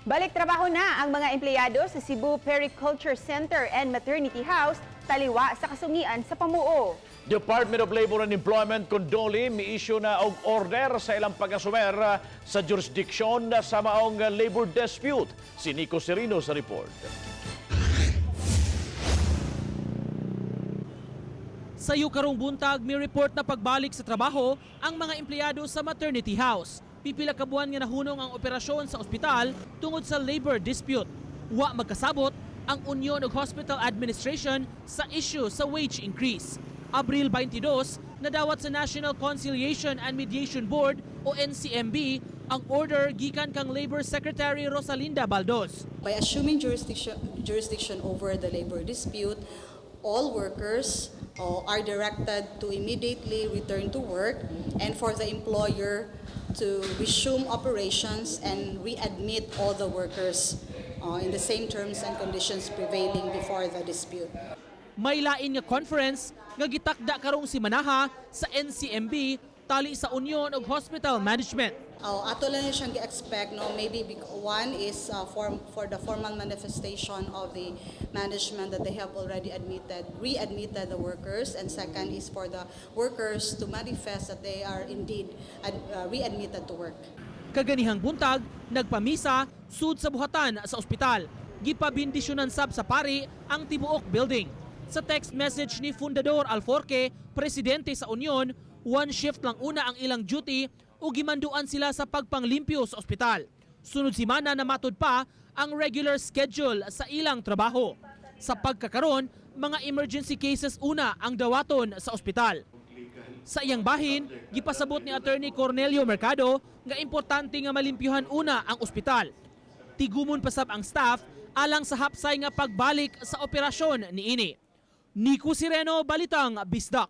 Balik trabaho na ang mga empleyado sa Cebu Puericulture Center and Maternity House taliwa sa kasungian sa pamuo. Department of Labor and Employment kon DOLE mi-issue na og order sa ilang pag-asumer sa jurisdiction sa maong labor dispute. Si Nico Serino sa report. Sayo karong buntag, may report na pagbalik sa trabaho ang mga empleyado sa maternity house. Pipila ka buwan nga nahunong ang operasyon sa ospital tungod sa labor dispute. Wa magkasabot ang Union ug Hospital Administration sa issue sa wage increase. Abril 22, nadawat sa National Conciliation and Mediation Board o NCMB ang order gikan kang Labor Secretary Rosalinda Baldoz. By assuming jurisdiction over the labor dispute, all workers are directed to immediately return to work and for the employer to resume operations and readmit all the workers in the same terms and conditions prevailing before the dispute. May lain nga conference nga gitakda karong simanaha sa NCMB tali sa Union ug Hospital Management. Oh, ato lang na siyang gi-expect, no? Maybe one is for the formal manifestation of the management that they have already admitted readmitted the workers, and second is for the workers to manifest that they are indeed readmitted to work. Kaganihang buntag, nagpamisa sud sa buhatan sa ospital. Gipabindisyonan sab sa pari ang tibuok building. Sa text message ni Fundador Alforque, presidente sa Union, one shift lang una ang ilang duty ug gimanduan sila sa pagpanglimpyo sa ospital. Sunod simana na matud pa ang regular schedule sa ilang trabaho. Sa pagkakaron, mga emergency cases una ang dawaton sa ospital. Sa iyang bahin, gipasabot ni Attorney Cornelio Mercado nga importante nga malimpyuhan una ang ospital. Tigumon pasab ang staff alang sa hapsay nga pagbalik sa operasyon niini. Nico Sireno, Balitang Bisdak.